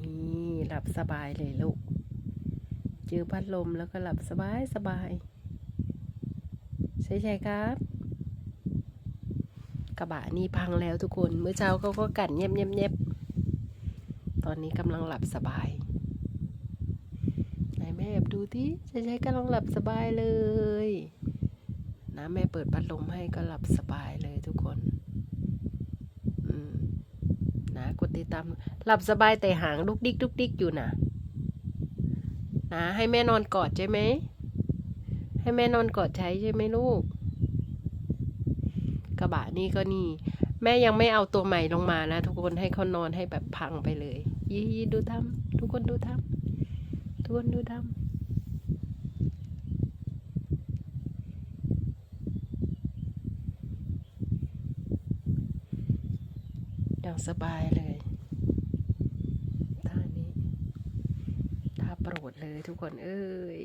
ນີ້ ຫຼັບສະບາຍເລີຍລູກ ເຈີພັດລົມແລ້ວກໍຫຼັບສະບາຍສະບາຍ ໃຊ່ໆ ຄັບ. ກະບະນີ້ພັງແລ້ວທຸກຄົນ ມື້ເຊົ້າເຂົາກໍກັນແຍບໆ ຕອນນີ້ກຳລັງຫຼັບສະບາຍ ໃຫ້ແມ່ແອບດູຕິ ໃຊ່ໆ ກຳລັງຫຼັບສະບາຍເລີຍ. ນະ ແມ່ເປີດພັດລົມໃຫ້ກໍຫຼັບສະບາຍເລີຍທຸກຄົນ ອືມ ນະ ກົດຕິດຕາມ ຫຼັບສະບາຍແຕ່ຫາງດຸກດິກດຸກດິກຢູ່ນະ ນະ ໃຫ້ແມ່ນອນກອດໃຊ່ໄໝ? ໃຫ້ແມ່ນອນກອດໃຊ້ໃຊ່ໄໝລູກ? ກະບະນີ້ກໍນີ້ ແມ່ຍັງໄມ່ເອົາຕົວໃໝ່ລົງມານະທຸກຄົນ ໃຫ້ເຂົານອນໃຫ້ແບບພັງໄປເລີຍ. ອີ ອີ ດູທຳ ທຸກຄົນດູທຳ ທຸກຄົນດູທຳ. ຢ່າງສະບາຍເລີຍ ທ່ານີ້ ທ່າໂປດເລີຍທຸກຄົນເອີຍ.